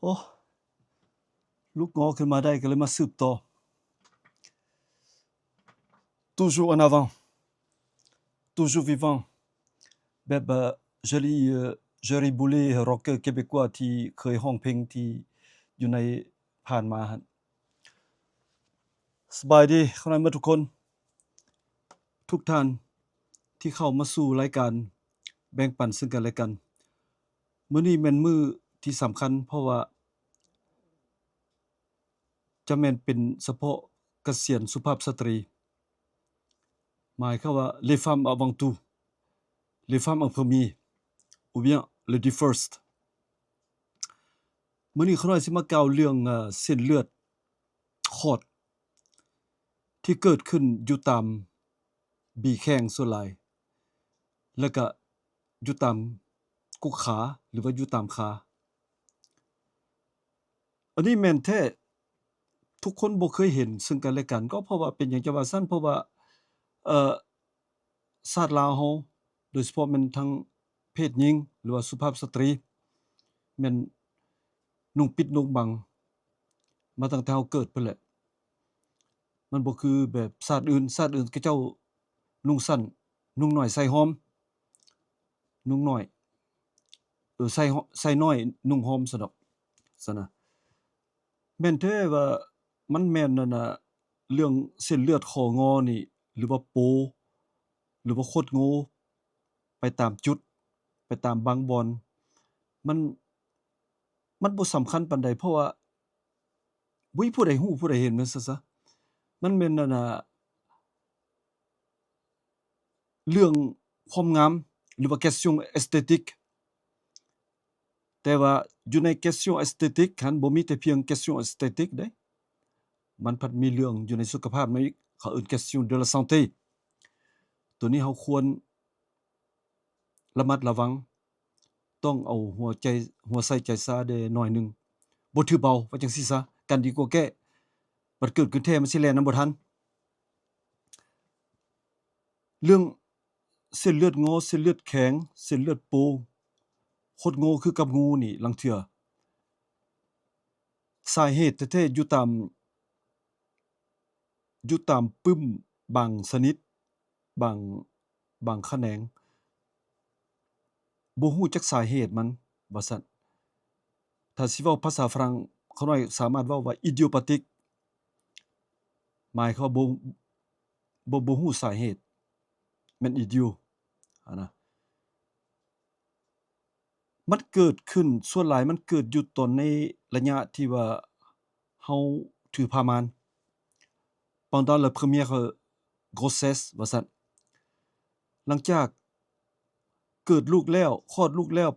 ໂອ້ ລຸກງໍຂຶ້ນມາໄດ້ ກໍເລີຍມາສືບຕໍ່. Toujours en avant, toujours vivant. ແບບ Jerry, Jerry Boulet, rocker québécois ທີ່ເຄີຍຮ້ອງເພງທີ່ຢູ່ໃນຜ່ານມາຫັ້ນ. ສະບາຍດີ ຂ້ານ້ອຍໝົດທຸກຄົນ ທຸກທ່ານທີ່ເຂົ້າມາສູ່ລາຍການແບ່ງປັນເຊິ່ງກັນແລະກັນ. ມື້ນີ້ແມ່ນມື້ທີ່ສຳຄັນ ເພາະວ່າຈະແມ່ນເປັນສະເພາະກະສຽນສຸພາບສະຕຣີ ໝາຍຄວາມວ່າ les femmes avant tout, les femmes en premier, ou bien les deux first. ມື້ນີ້ຂ້ານ້ອຍຊິມາກ່າວເລື່ອງ ເອີ ເສັ້ນເລືອດຂອດ ທີ່ເກີດຂຶ້ນຢູ່ຕາມບີແຂ້ງສ່ວນຫຼາຍ ແລ້ວກະຢູ່ຕາມກົກຂາ ຫຼືວ່າຢູ່ຕາມຂາ. ອັນນີ້ແມ່ນແທ້ ທຸກຄົນບໍ່ເຄີຍເຫັນເຊິ່ງກັນແລະກັນ. ກໍເພາະວ່າເປັນຫຍັງຈະວ່າຊັ້ນ? ເພາະວ່າ ເອີ ຊາດລາວເຮົາ ໂດຍສະເພາະແມ່ນທັງເພດຍິງ ຫຼືວ່າສຸພາບສະຕຣີ ແມ່ນນຸ່ງປິດນຸ່ງບັງມາຕັ້ງແຕ່ເຮົາເກີດພຸ້ນແຫຼະ. ມັນບໍ່ຄືແບບຊາດອື່ນ, ຊາດອື່ນເຂົາເຈົ້ານຸ່ງສັ້ນ, ນຸ່ງໜ້ອຍໃສ່ຫອມ, ນຸ່ງໜ້ອຍ, ເອີ, ໃສ່, ໃສ່ໜ້ອຍນຸ່ງຫອມຊັ້ນດອກ, ຊັ້ນນະ. ແມ່ນແທ້ວ່າມັນແມ່ນນັ້ນນະ ເລື່ອງເສັ້ນເລືອດຂໍ້ງໍນີ້ ຫຼືວ່າໂປ ຫຼືວ່າຄົດງໍ ໄປຕາມຈຸດ ໄປຕາມບາງບ່ອນ ມັນ ມັນບໍ່ສຳຄັນປານໃດ ເພາະວ່າບໍ່ມີຜູ້ໃດຮູ້ຜູ້ໃດເຫັນ ແມ່ນຊັ້ນຊະ. ມັນແມ່ນນັ້ນນະ ເລື່ອງຄວາມງາມ ຫຼືວ່າ question esthétique. ແຕ່ວ່າຢູ່ໃນ question esthétique ຫັ້ນ ບໍ່ມີແຕ່ພຽງ question esthétique ເດ້, ມັນພັດມີເລື່ອງຢູ່ໃນສຸຂະພາບນຳອີກ, ເຂົາເອີ້ນ question de la santé. ໂຕນີ້ເຮົາຄວນລະມັດລະວັງ, ຕ້ອງເອົາຫົວໃຈ, ຫົວໃສ່ໃຈຊາແດ່ໜ້ອຍໜຶ່ງ, ບໍ່ຖືເບົາ, ວ່າຈັ່ງຊີ້ຊະ, ກັນດີກວ່າແກ້. ບັດເກີດຂຶ້ນແທ້ ມັນຊິແລ່ນນຳບໍ່ທັນ. ເລື່ອງເສັ້ນເລືອດງໍ, ເສັ້ນເລືອດແຂງ, ເສັ້ນເລືອດໂປ, ຄົດງໍຄືກັບງູນີ້ ລາງເທື່ອສາເຫດແທ້ໆຢູ່ຕາມ, ຢູ່ຕາມປຶ້ມບາງຊະນິດ, ບາງ, ບາງຂະແໜງ, ບໍ່ຮູ້ຈັກສາເຫດມັນ ວ່າຊັ້ນ. ຖ້າຊິເວົ້າພາສາຝຣັ່ງ, ຂ້ານ້ອຍສາມາດເວົ້າວ່າ idiopathique. ໝາຍຄວາມວ່າບໍ່, ບໍ່, ບໍ່ຮູ້ສາເຫດ, ແມ່ນ idiot ຫັ້ນນະ. ມັນເກີດຂຶ້ນ, ສ່ວນຫຼາຍມັນເກີດຢູ່ຕອນໃນໄລຍະທີ່ວ່າເຮົາຖືພາມານ, pendant la première grossesse ວ່າຊັ້ນ. ຫຼັງຈາກເກີດລູກແລ້ວ, ຄອດລູກແລ້ວ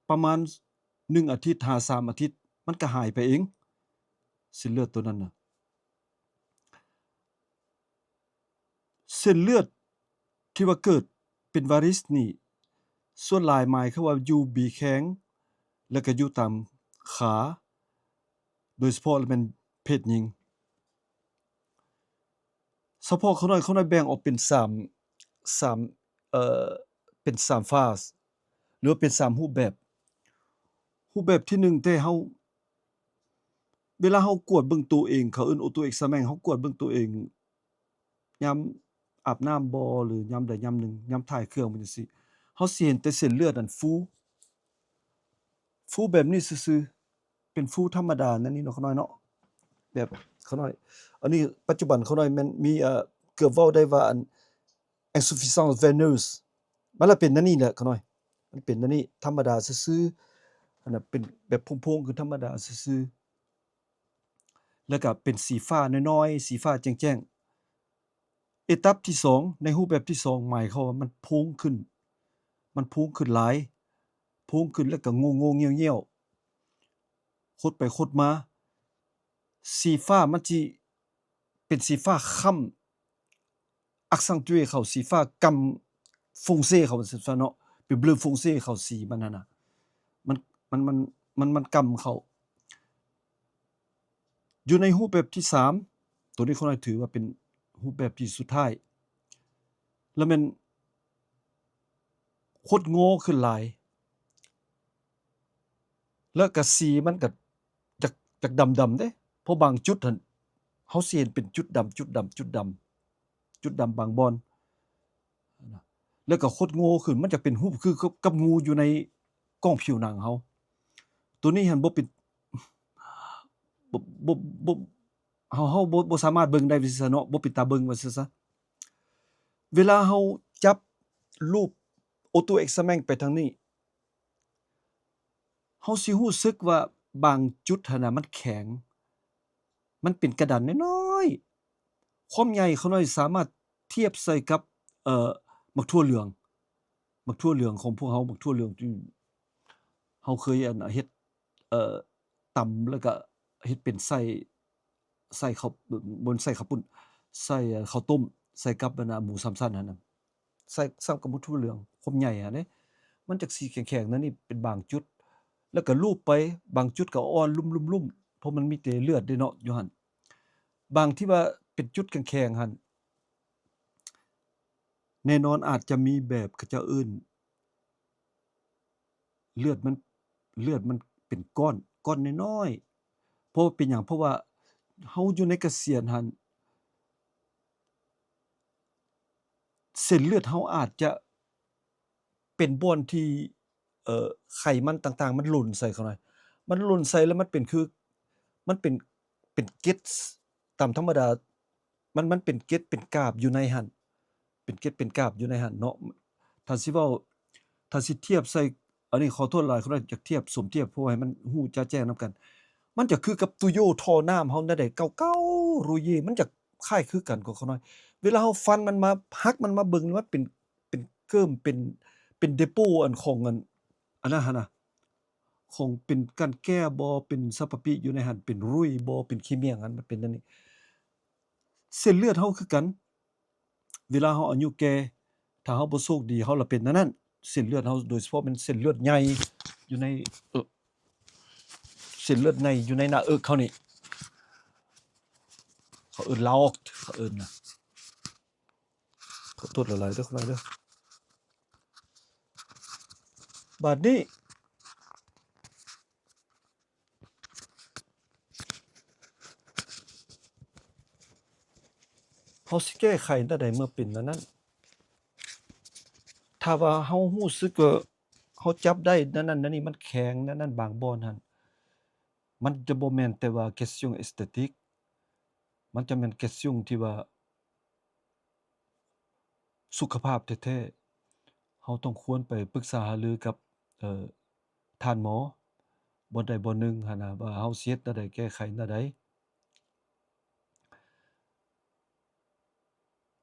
ປະມານໜຶ່ງອາທິດຫາສາມອາທິດ, ມັນກະຫາຍໄປເອງ, ເສັ້ນເລືອດໂຕນັ້ນນະ. ເສັ້ນເລືອດທີ່ວ່າເກີດເປັນວາຣິສນີ້ ສ່ວນຫຼາຍໝາຍຄວາມວ່າຢູ່ບີແຂ້ງ ແລ້ວກະຢູ່ຕາມຂາ, ໂດຍສະເພາະແມ່ນເພດຍິງ. ສະເພາະຂ້ານ້ອຍ, ຂ້ານ້ອຍແບ່ງອອກເປັນສາມ, ສາມ, ເອີ, ເປັນສາມຟາສ ຫຼືວ່າເປັນສາມຮູບແບບ. ຮູບແບບທີໜຶ່ງ ແຕ່ເຮົາ, ເວລາເຮົາກວດເບິ່ງໂຕເອງ, ເຂົາເອີ້ນ auto examen, ເຮົາກວດເບິ່ງໂຕເອງ ຍາມອາບນ້ຳບໍ່ ຫຼືຍາມໃດຍາມໜຶ່ງ, ຍາມຖ່າຍເຄື່ອງແມ່ນຈັ່ງຊີ້, ເຮົາຊິເຫັນແຕ່ເສັ້ນເລືອດນັ້ນຟູ, ຟູແບບນີ້ຊື່ໆ, ເປັນຟູທຳມະດາແນວນີ້ເນາະ ຂ້ານ້ອຍເນາະ. ແບບຂ້ານ້ອຍ, ອັນນີ້ປັດຈຸບັນຂ້ານ້ອຍແມ່ນມີ, ເອີ, ເກືອບເວົ້າໄດ້ວ່າ ອັນ insuffisance veineuse ມັນລະເປັນແນວນີ້ແຫຼະຂ້ານ້ອຍ, ມັນເປັນແນວນີ້ທຳມະດາຊື່ໆ, ອັນນັ້ນເປັນແບບໂພງໆ ຄືທຳມະດາຊື່ໆ. ແລ້ວກະເປັນສີຟ້ານ້ອຍໆ, ສີຟ້າແຈ້ງໆ. ເອຕັບທີສອງ ໃນຮູບແບບທີສອງ ໝາຍຄວາມວ່າມັນໂພງຂຶ້ນ, ມັນໂພງຂຶ້ນຫຼາຍ, ໂພງຂຶ້ນແລ້ວກະໂງ່ໆ ງຽວໆ, ຄົດໄປຄົດມາ. ສີຟ້າມັນຊິເປັນສີຟ້າຄ້ຳ, accentuer ເຂົ້າ, ສີຟ້າກຳ foncé ເຂົ້າຊັ້ນເນາະ, ເປັນ bleu foncé ເຂົ້າສີມັນຫັ້ນນະ, ມັນ, ມັນ, ມັນ, ມັນ, ມັນກຳເຂົ້າ. ຢູ່ໃນຮູບແບບທີສາມ, ໂຕນີ້ຂ້ານ້ອຍຖືວ່າເປັນຮູບແບບທີ່ສຸດທ້າຍ, ລະແມ່ນຄົດງໍຂຶ້ນຫຼາຍ, ລະກະສີມັນກະ ຈະດຳໆເດ້ ເພາະບາງຈຸດຫັ້ນ ເຮົາຊິເຫັນເປັນຈຸດດຳ ຈຸດດຳ ຈຸດດຳ ຈຸດດຳບາງບ່ອນ ແລ້ວກໍຄົດໂງ່ຂຶ້ນ ມັນຈະເປັນຮູບຄືກັບ ກັບງູຢູ່ໃນກ້ອງຜິວໜັງເຮົາ. ໂຕນີ້ຫັ້ນບໍ່ເປັນ ບໍ່ ບໍ່ ບໍ່ ເຮົາ ເຮົາບໍ່ ບໍ່ສາມາດເບິ່ງໄດ້ວ່າຊັ້ນຊະເນາະ ບໍ່ເປັນຕາເບິ່ງວ່າຊັ້ນຊະ. ເວລາເຮົາຈັບຮູບ Auto Examen ໄປທາງນີ້ ເຮົາຊິຮູ້ສຶກວ່າບາງຈຸດຫັ້ນນະມັນແຂງ ມັນເປັນກະດານນ້ອຍໆ ຄວາມໃຫຍ່ຂ້ານ້ອຍສາມາດທຽບໃສ່ກັບ ເອີ ໝາກຖົ່ວເຫຼືອງ ໝາກຖົ່ວເຫຼືອງຂອງພວກເຮົາ ໝາກຖົ່ວເຫຼືອງທີ່ເຮົາເຄີຍ ອັນ ເຮັດ ເອີ ຕຳ ແລ້ວກະເຮັດເປັນໄສ້ ໃສ່ເຂົ້າ ບໍ່ແມ່ນໃສ່ເຂົ້າປຸ້ນ ໃສ່ເຂົ້າຕົ້ມ ໃສ່ກັບອັນນ່າໝູສາມຊັ້ນຫັ້ນນະ ໃສ່ຊ້ຳກັບໝູຖົ່ວເຫຼືອງ ຄວາມໃຫຍ່ຫັ້ນເດ້ ມັນຈັກຊິແຂງໆ ແນວນີ້ເປັນບາງຈຸດ ແລ້ວກໍລູບໄປ ບາງຈຸດກໍອ່ອນລຸ່ມໆໆ ເພາະມັນມີແຕ່ເລືອດເດ້ເນາະຢູ່ຫັ້ນ. ບາງທີ່ວ່າເປັນຈຸດແຂງໆ ຫັ້ນ ແນ່ນອນອາດຈະມີແບບເຂົາເຈົ້າເອີ້ນ ເລືອດມັນ ເລືອດມັນເປັນກ້ອນ ກ້ອນນ້ອຍໆ ເພາະວ່າເປັນຫຍັງ ເພາະວ່າເຮົາຢູ່ໃນກະສຽນຫັ້ນ ເສັ້ນເລືອດເຮົາອາດຈະເປັນບ່ອນທີ່ ເອີ ໄຂມັນຕ່າງໆ ມັນຫຼົ່ນໃສ່ເຂົາໜ່ອຍ ມັນຫຼົ່ນໃສ່ແລ້ວມັນເປັນຄື ມັນເປັນ ເປັນເກັດຕາມທຳມະດາ ມັນ ມັນເປັນເກັດເປັນກາບຢູ່ໃນຫັ້ນ ເປັນເກັດເປັນກາບຢູ່ໃນຫັ້ນເນາະ. ຖ້າຊິເວົ້າ ຖ້າຊິທຽບໃສ່ ອັນນີ້ຂໍໂທດຫຼາຍ ຂ້ານ້ອຍຢາກທຽບ ສົມທຽບ ເພື່ອໃຫ້ມັນຮູ້ຈະແຈ້ງນຳກັນ ມັນຈະຄືກັບຕູໂຢທໍ່ນ້ຳເຮົາແນວໃດ ເກົ່າໆ ໂຣເຢ ມັນຈະຄ້າຍຄືກັນ ຂອງຂ້ານ້ອຍ ເວລາເຮົາຟັນມັນມາ ຫັກມັນມາເບິ່ງ ມັນເປັນ ເປັນເກີ້ມ ເປັນ ເປັນເດໂປ ອັນຂອງ ອັນ ອັນນັ້ນຫັ້ນນະ ຂອງເປັນກ້ານແກ້ບໍ ເປັນສະປະປິຢູ່ໃນຫັ້ນ ເປັນຮຸ້ຍບໍ ເປັນຂີ້ໝ້ຽງຫັ້ນ ມັນເປັນແນວນີ້. ເສັ້ນເລືອດເຮົາຄືກັນ ເວລາເຮົາອາຍຸແກ່ ຖ້າເຮົາບໍ່ໂຊກດີ ເຮົາລະເປັນແນວນັ້ນ ເສັ້ນເລືອດເຮົາ ໂດຍສະເພາະແມ່ນເສັ້ນເລືອດໃຫຍ່ຢູ່ໃນ ເອີ ເສັ້ນເລືອດໃຫຍ່ຢູ່ໃນໜ້າເອິກເຮົານີ້ ເຂົາເອີ້ນ L'aorte ເຂົາເອີ້ນນະ. ຂໍໂທດຫຼາຍໆເດີ ຂອບໃຈເດີ. ບາດນີ້ ເຮົາຊິແກ້ໄຂແນວໃດເມື່ອເປັນແນວນັ້ນ? ຖ້າວ່າເຮົາຮູ້ສຶກວ່າເຮົາຈັບໄດ້ແນວນັ້ນແນວນີ້ ມັນແຂງແນວນັ້ນບາງບ່ອນຫັ້ນ ມັນຈະບໍ່ແມ່ນແຕ່ວ່າ question esthétique ມັນຈະແມ່ນ question ທີ່ວ່າ ສຸຂະພາບແທ້ໆ ເຮົາຕ້ອງຄວນໄປປຶກສາຫາລືກັບ ເອີ ທ່ານໝໍ ບ່ອນໃດບ່ອນໜຶ່ງຫັ້ນນະ ວ່າເຮົາຊິເຮັດແນວໃດ ແກ້ໄຂແນວໃດ.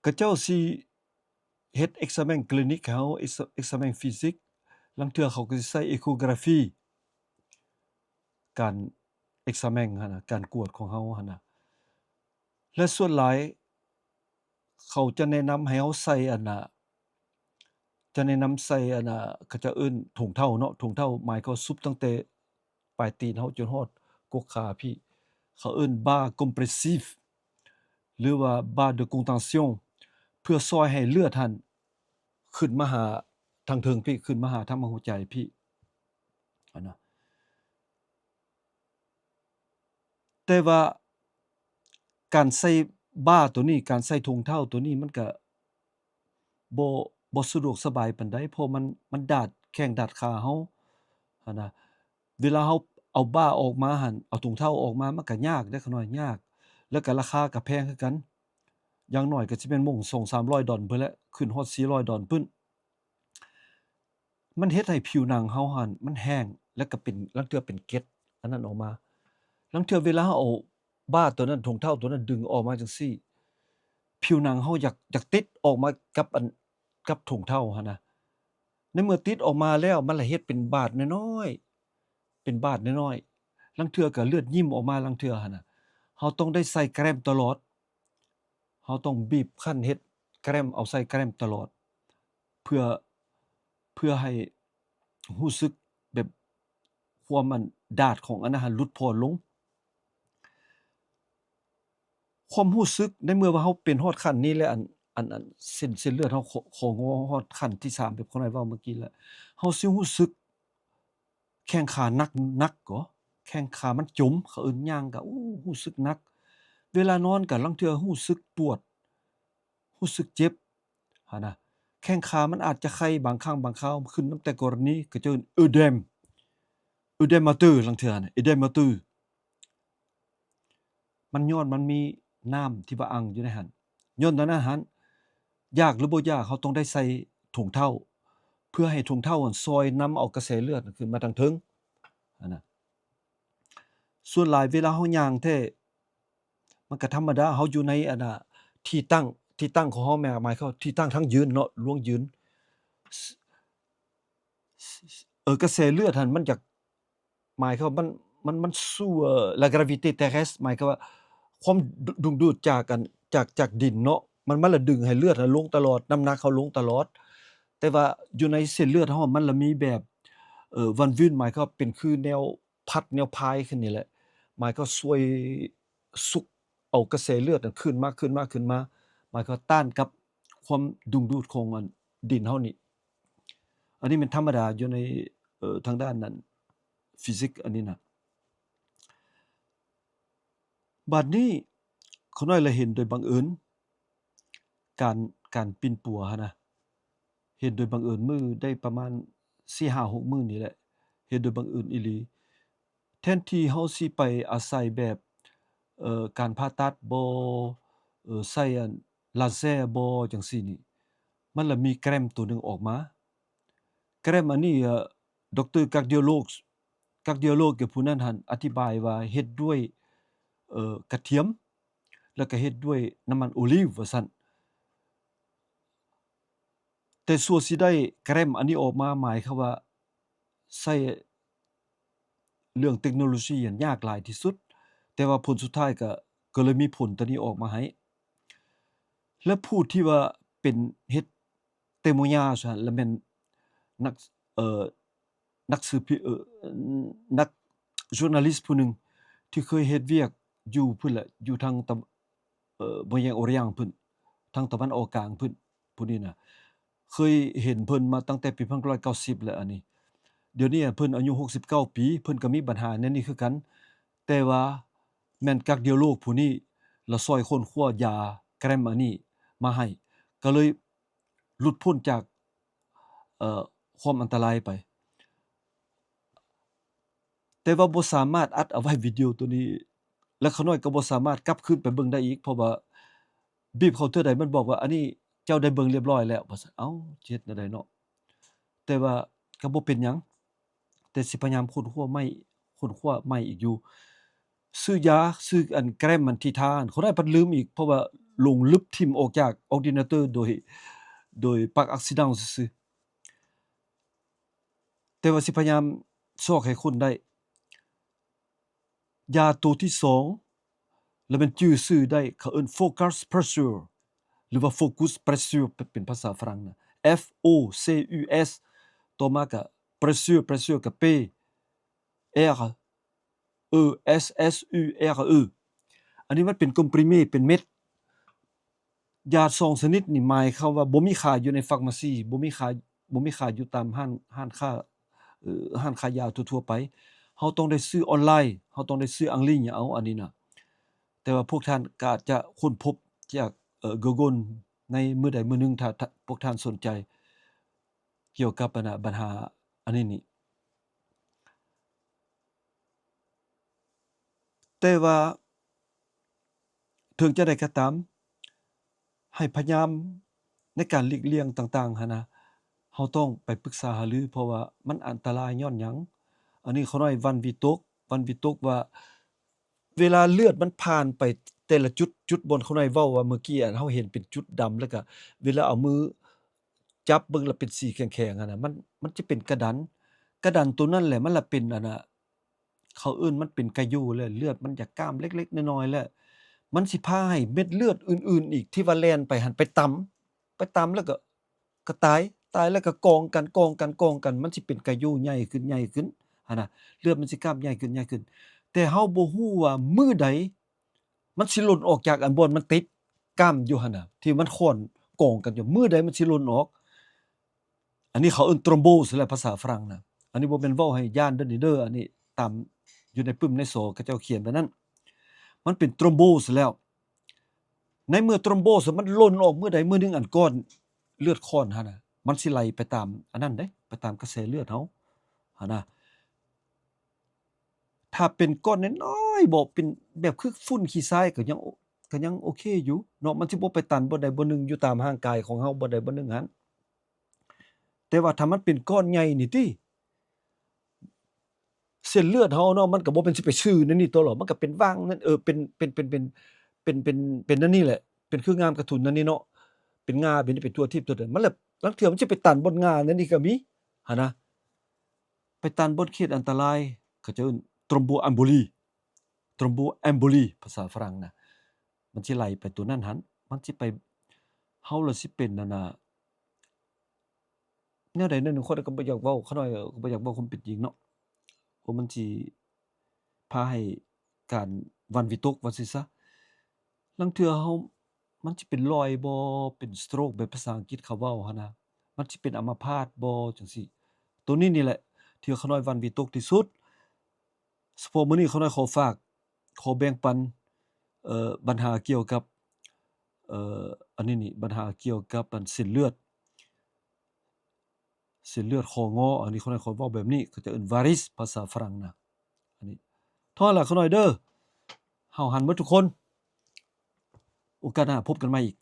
ເຂົາເຈົ້າຊິເຮັດ examen clinique ໃຫ້ເຮົາ ex- examen physique ລາງເທື່ອເຂົາກໍຊິໃສ່ échographie ການ examen ຫັ້ນນະ ການກວດຂອງເຮົາຫັ້ນນະ ແລະ ສ່ວນຫຼາຍ ເຂົາຈະແນະນຳໃຫ້ເຮົາໃສ່ອັນນ່າ ຈະແນະນຳໃສ່ອັນນ່າ ເຂົາເຈົ້າເອີ້ນຖົງເທົ້າເນາະ ຖົງເທົ້າໝາຍຄວາມວ່າຊຸບຕັ້ງແຕ່ປາຍຕີນເຮົາຈົນຮອດກົກຂາພີ້ ເຂົາເອີ້ນ bas compressif ຫຼືວ່າ bas de contention ເພື່ອຊ່ອຍໃຫ້ເລືອດຫັ້ນຂຶ້ນມາຫາທາງເທິງພີ້ ຂຶ້ນມາຫາທາງຫົວໃຈພີ້ ຫັ້ນນະ. ແຕ່ວ່າການໃສ່ bas ໂຕນີ້ ການໃສ່ຖົງເທົ້າໂຕນີ້ ມັນກະບໍ່ ບໍ່ສະດວກສະບາຍປານໃດ ເພາະມັນ ມັນດາດແຂ້ງດາດຂາເຮົາຫັ້ນນະ. ເວລາເຮົາເອົາ bas ອອກມາຫັ້ນ ເອົາຖົງເທົ້າອອກມາ ມັນກະຍາກເດ້ ຂະນ້ອຍ ຍາກ ແລ້ວກະລາຄາກະແພງຄືກັນ ຢ່າງໜ້ອຍກະຊິແມ່ນມົ້ງສອງສາມຮ້ອຍດອນພຸ້ນແຫຼະ ຂຶ້ນຮອດສີ່ຮ້ອຍດອນພຸ້ນ. ມັນເຮັດໃຫ້ຜິວໜັງເຮົາຫັ້ນມັນແຫ້ງ ແລ້ວກໍເປັນ ລາງເທື່ອເປັນເກັດອັນນັ້ນອອກມາ. ລາງເທື່ອເວລາເຮົາເອົາບາດໂຕນັ້ນ ຖົງເທົ້າໂຕນັ້ນດຶງອອກມາຈັ່ງຊີ້ ຜິວໜັງເຮົາຢາກ ຢາກຕິດອອກມາກັບອັນ ກັບຖົງເທົ້າຫັ້ນນະ. ໃນເມື່ອຕິດອອກມາແລ້ວ ມັນລະເຮັດເປັນບາດນ້ອຍໆ ເປັນບາດນ້ອຍໆ. ລາງເທື່ອກໍເລືອດຍິ້ມອອກມາ ລາງເທື່ອຫັ້ນນະ. ເຮົາຕ້ອງໄດ້ໃສ່ແກຣມຕະຫຼອດ. ເຮົາຕ້ອງບີບຄັ້ນເຮັດແກຣມ ເອົາໃສ່ແກຣມຕະຫຼອດ ເພື່ອ ເພື່ອໃຫ້ຮູ້ສຶກແບບຄວາມອັນ ດາດຂອງອັນນັ້ນຫັ້ນຫຼຸດຜ່ອນລົງ. ຄວາມຮູ້ສຶກໃນເມື່ອວ່າເຮົາເປັນຮອດຂັ້ນນີ້ແລ້ວ ອັນ ອັນ ອັນ ເສັ້ນ ເສັ້ນເລືອດເຮົາ ຂ- ຂອງເຮົາຮອດຂັ້ນທີສາມ ແບບຂ້ານ້ອຍເວົ້າເມື່ອກີ້ແລ້ວ ເຮົາຊິຮູ້ສຶກ ແຂ້ງຂາໜັກ ໜັກກໍ ແຂ້ງຂາມັນຈົມ ເຂົາເອີ້ນ ຍ່າງກໍ ໂອ້ ຮູ້ສຶກໜັກ ເວລານອນກໍລາງເທື່ອຮູ້ສຶກປວດ ຮູ້ສຶກເຈັບຫັ້ນນະ ແຂ້ງຂາມັນອາດຈະໄຄ ບາງຄັ້ງບາງຄາວ ຂຶ້ນນຳແຕ່ກໍລະນີ ເຂົາເອີ້ນ œdème œdémateux ລາງເທື່ອນະ œdémateux ມັນຍ້ອນມັນມີນ້ຳທີ່ວ່າອັ່ງຢູ່ໃນຫັ້ນ ຍ້ອນນັ້ນຫັ້ນ ຢາກຫຼືບໍ່ຢາກ ເຮົາຕ້ອງໄດ້ໃສ່ຖົງເທົ້າ ເພື່ອໃຫ້ຖົງເທົ້າຫັ້ນຊ່ອຍນຳເອົາກະແສເລືອດຂຶ້ນມາທາງເທິງຫັ້ນນະ. ສ່ວນຫຼາຍເວລາເຮົາຍ່າງແທ້ ມັນກໍທຳມະດາ ເຮົາຢູ່ໃນອັນນ່າ ທີ່ຕັ້ງ ທີ່ຕັ້ງຂອງເຮົາ ແມ່ນໝາຍຄວາມທີ່ຕັ້ງທາງຢືນເນາະ ລວງຢືນ ເອີ ກະແສເລືອດຫັ້ນມັນຢາກ ໝາຍຄວາມວ່າມັນ ມັນ ມັນ sous la gravité terrestre ໝາຍຄວາມວ່າຄວາມດຶງດູດຈາກອັນ ຈາກ ຈາກດິນເນາະ ມັນ ມັນລະດຶງໃຫ້ເລືອດຫັ້ນລົງຕະຫຼອດ ນ້ຳໜັກເຮົາລົງຕະຫຼອດ ແຕ່ວ່າຢູ່ໃນເສັ້ນເລືອດເຮົາມັນລະມີແບບ ເອີ van vun ໝາຍຄວາມເປັນຄືແນວ ພັດແນວພາຍຂຶ້ນນີ້ແຫຼະ ໝາຍຄວາມຊ່ວຍຊຸກເອົາກະແສເລືອດນັ້ນຂຶ້ນມາ ຂຶ້ນມາ ຂຶ້ນມາ ໝາຍຄວາມຕ້ານກັບຄວາມດຶງດູດຂອງອັນດິນເຮົານີ້. ອັນນີ້ແມ່ນທຳມະດາຢູ່ໃນ ເອີ ທາງດ້ານນັ້ນ physics ອັນນີ້ນະ. ບາດນີ້ ຂ້ານ້ອຍລະເຫັນໂດຍບັງເອີນ ການ ການປິ່ນປົວຫັ້ນນະ ເຫັນໂດຍບັງເອີນມື້ໄດ້ປະມານສີ່ຫ້າຫົກມື້ນີ້ແຫຼະ ເຫັນໂດຍບັງເອີນອີ່ຫຼີ ແທນທີ່ເຮົາຊິໄປອາໄສແບບ ເອີ ການຜ່າຕັດບໍ ເອີ ໃສ່ອັນ laser ບໍ ຈັ່ງຊີ້ນີ້ ມັນລະມີແກຣມໂຕໜຶ່ງອອກມາ ແກຣມອັນນີ້ ເອີ ດຣ ກາກດິໂອໂລກ ກາກດິໂອໂລກ ຜູ້ນັ້ນຫັ້ນອະທິບາຍວ່າເຮັດດ້ວຍ ເອີ ກະທຽມ ແລ້ວກະເຮັດດ້ວຍນ້ຳມັນໂອລິວວ່າຊັ້ນ ແຕ່ຊົ່ວຊິໄດ້ແກຣມອັນນີ້ອອກມາ ໝາຍຄວາມວ່າໃຊ້ເລື່ອງເຕັກໂນໂລຊີຫັ້ນຍາກຫຼາຍທີ່ສຸດ ແຕ່ວ່າຜົນສຸດທ້າຍກະ ກໍເລີຍມີຜົນໂຕນີ້ອອກມາໃຫ້ ແລະ ຜູ້ທີ່ວ່າເປັນເຮັດ témoignage ຫັ້ນ ລະແມ່ນນັກ ເອີ ນັກສືພິ ເອີ ນັກ journalist ຜູ້ໜຶ່ງທີ່ເຄີຍເຮັດວຽກຢູ່ພຸ້ນແຫຼະ ຢູ່ທາງຕາ ເອີ Moyen-Orient ພຸ້ນ ທາງຕາເວັນອອກກາງພຸ້ນ ຜູ້ນີ້ນະ ເຄີຍເຫັນເພິ່ນມາຕັ້ງແຕ່ປີໜຶ່ງພັນເກົ້າຮ້ອຍເກົ້າສິບແລ້ວ ອັນນີ້ ດຽວນີ້ເພິ່ນອາຍຸຫົກສິບເກົ້າປີ ເພິ່ນກໍມີບັນຫາແນວນີ້ຄືກັນ ແຕ່ວ່າແມ່ນກາກດິໂອໂລກຜູ້ນີ້ລະຊ່ອຍຄົ້ນຄວ້າຢາແກຣມອັນນີ້ມາໃຫ້ ກໍເລີຍ ຫຼຸດພົ້ນຈາກ ເອີ ຄວາມອັນຕະລາຍໄປ ແຕ່ວ່າບໍ່ສາມາດອັດເອົາໄວ້ວິດີໂອໂຕນີ້ ແລະ ຂ້ານ້ອຍກໍບໍ່ສາມາດກັບຄືນໄປເບິ່ງໄດ້ອີກ ເພາະວ່າບີບເຂົ້າເທື່ອໃດມັນບອກວ່າ ອັນນີ້ເຈົ້າໄດ້ເບິ່ງລຽບຮ້ອຍແລ້ວ ວ່າຊັ້ນ ເອົ້າ ຊິເຮັດແນວໃດເນາະ ແຕ່ວ່າກໍບໍ່ເປັນຫຍັງ ແຕ່ຊິພະຍາຍາມຄົ້ນຄວ້າໃໝ່ ຄົ້ນຄວ້າໃໝ່ອີກຢູ່ ຊື້ຢາ ຊື້ອັນແກຣມອັນທີ່ທາ ຂ້ານ້ອຍພັດລືມອີກ ເພາະວ່າຫຼົງລຶບຖິ້ມອອກຈາກ ordinateur ໂດຍ ໂດຍ par accident ຊື່ໆ ແຕ່ວ່າຊິພະຍາຍາມຊອກໃຫ້ຄົ້ນໄດ້ ຢາໂຕທີສອງ ລະແມ່ນຈື່ຊື່ໄດ້ ເຂົາເອີ້ນ Focus Pressure ຫຼືວ່າ Focus Pressure ເປັນພາສາຝຣັ່ງນະ F O C U S ຕໍ່ມາກະ Pressure Pressure ກະ P R E S S U R E ອັນນີ້ມັນເປັນ comprimé ເປັນເມັດ ຢາສອງຊະນິດນີ້ ໝາຍຄວາມວ່າບໍ່ມີຂາຍຢູ່ໃນ pharmacie ບໍ່ມີຂາຍ ບໍ່ມີຂາຍຢູ່ຕາມຮ້ານ ຮ້ານຄ້າ ເອີ ຮ້ານຂາຍຢາທົ່ວໆໄປ ເຮົາຕ້ອງໄດ້ຊື້ອອນລາຍ ເຮົາຕ້ອງໄດ້ຊື້ en ligne ເອົາ ອັນນີ້ນະ ແຕ່ວ່າພວກທ່ານກໍອາດຈະຄົ້ນພົບຈາກ ເອີ Google ໃນມື້ໃດມື້ໜຶ່ງ ຖ້າ ຖ້າພວກທ່ານສົນໃຈ ກ່ຽວກັບອັນນະ ບັນຫາອັນນີ້ນີ້ ແຕ່ວ່າເຖິງຈັ່ງໃດກໍຕາມ ໃຫ້ພະຍາຍາມໃນການຫຼີກລ່ຽງຕ່າງໆຫັ້ນນະ ເຮົາຕ້ອງໄປປຶກສາຫາລື ເພາະວ່າມັນອັນຕະລາຍຍ້ອນຫຍັງ? ອັນນີ້ຂ້ານ້ອຍຫວັ່ນວິຕົກ ຫວັ່ນວິຕົກວ່າ ເວລາເລືອດມັນຜ່ານໄປແຕ່ລະຈຸດ ຈຸດບ່ອນຂ້ານ້ອຍເວົ້າວ່າເມື່ອກີ້ ອັນເຮົາເຫັນເປັນຈຸດດຳ ແລ້ວກະເວລາເອົາມືຈັບເບິ່ງລະເປັນສີແຂງໆຫັ້ນນະ ມັນ ມັນຈະເປັນກະດັນ ກະດັນໂຕນັ້ນແຫຼະ ມັນລະເປັນອັນນະ ເຂົາເອີ້ນມັນເປັນກະຢູ່ແຫຼະ ເລືອດມັນຈະກ້າມເລັກໆນ້ອຍໆ ແລະ ມັນຊິພາໃຫ້ເມັດເລືອດອື່ນໆອີກທີ່ວ່າແລ່ນໄປຫັ້ນໄປຕຳ ໄປຕຳແລ້ວກໍ ກໍຕາຍ ຕາຍແລ້ວກໍກອງກັນ ກອງກັນ ກອງກັນ ມັນຊິເປັນກະຢູ່ໃຫຍ່ຂຶ້ນ ໃຫຍ່ຂຶ້ນຫັ້ນນະ ເລືອດມັນຊິກ້າມໃຫຍ່ຂຶ້ນ ໃຫຍ່ຂຶ້ນ ແຕ່ເຮົາບໍ່ຮູ້ວ່າມື້ໃດ ມັນຊິຫຼົ່ນອອກຈາກອັນບ່ອນມັນຕິດກ້າມຢູ່ຫັ້ນນະ ທີ່ມັນຂ້ອນກອງກັນຢູ່ ມື້ໃດມັນຊິຫຼົ່ນອອກ ອັນນີ້ເຂົາເອີ້ນ thrombosis ແຫຼະ ພາສາຝຣັ່ງນະ ອັນນີ້ບໍ່ແມ່ນເວົ້າໃຫ້ຢ້ານເດີ້ນີ້ເດີ້ ອັນນີ້ຕາມ ຢູ່ໃນປຶ້ມໃນສໍ ເຂົາເຈົ້າຂຽນແບບນັ້ນ ມັນເປັນ thrombosis ແລ້ວ. ໃນເມື່ອ thrombosis ມັນຫຼົ່ນອອກມື້ໃດມື້ໜຶ່ງ ອັນກ້ອນເລືອດຂ້ອນຫັ້ນນະ ມັນຊິໄຫຼໄປຕາມອັນນັ້ນເດ້ ໄປຕາມກະແສເລືອດເຮົາຫັ້ນນະ. ຖ້າເປັນກ້ອນນ້ອຍໆ ບໍ່ເປັນແບບຄືຝຸ່ນຂີ້ຊາຍ ກໍຍັງ ກໍຍັງໂອເຄຢູ່ເນາະ ມັນຊິບໍ່ໄປຕັນບ່ອນໃດບ່ອນໜຶ່ງຢູ່ຕາມຮ່າງກາຍຂອງເຮົາບ່ອນໃດບ່ອນໜຶ່ງຫັ້ນ. ແຕ່ວ່າຖ້າມັນເປັນກ້ອນໃຫຍ່ນີ້ຕິ ເສັ້ນເລືອດເຮົາເນາະ ມັນກໍບໍ່ແມ່ນຊິໄປຊື່ໃນນີ້ຕົວະ ມັນກໍເປັນຫວ່າງນັ້ນ ເອີ ເປັນ ເປັນ ເປັນ ເປັນ ເປັນ ເປັນ ເປັນອັນນີ້ແຫຼະ ເປັນຄືງ່າມກະທຸນອັນນີ້ເນາະ ເປັນງ່າເປັນ ເປັນທົ່ວທິບທົ່ວແດນ ມັນແຫຼະ ລາງເທື່ອມັນຊິໄປຕັນບ່ອນງ່າໃນນີ້ກໍມີຫັ້ນນະ ໄປຕັນບ່ອນເຂດອັນຕະລາຍ ເຂົາເຈົ້າເອີ້ນ thromboemboli thromboemboli ພາສາຝຣັ່ງນະ ມັນຊິໄຫຼໄປຕົວນັ້ນຫັ້ນ ມັນຊິໄປ ເຮົາລະຊິເປັນອັນນະ ແນວໃດແນວໜຶ່ງ ຂ້ອຍກໍບໍ່ຢາກເວົ້າ ຂ້ານ້ອຍກໍບໍ່ຢາກເວົ້າຄວາມເປັນຈິງເນາະ ເພາະມັນຊິພາໃຫ້ການຫວັ່ນວິຕົກວ່າຊີ້ຊະ. ລາງເທື່ອເຮົາ ມັນຊິເປັນລອຍບໍ່ ເປັນ stroke ແບບພາສາອັງກິດເຂົາເວົ້າຫັ້ນນະ ມັນຊິເປັນອາມະພາດບໍ່ ຈັ່ງຊີ້. ໂຕນີ້ນີ້ແຫຼະ ທີ່ຂ້ານ້ອຍຫວັ່ນວິຕົກທີ່ສຸດ. ສະເພາະມື້ນີ້ຂ້ານ້ອຍຂໍຝາກ ຂໍແບ່ງປັນ ເອີ ບັນຫາກ່ຽວກັບ ເອີ ອັນນີ້ນີ້ ບັນຫາກ່ຽວກັບອັນເສັ້ນເລືອດ ເສັ້ນເລືອດຄໍງໍ ອັນນີ້ຂ້ານ້ອຍຂໍເວົ້າແບບນີ້ ເຂົາເຈົ້າເອີ້ນ varis ພາສາຝຣັ່ງນະ ອັນນີ້. ເທົ່ານັ້ນລະຂ້ານ້ອຍເດີ ເຮົາຫັນໝົດທຸກຄົນ ໂອກາດໜ້າພົບກັນໃໝ່ອີກ.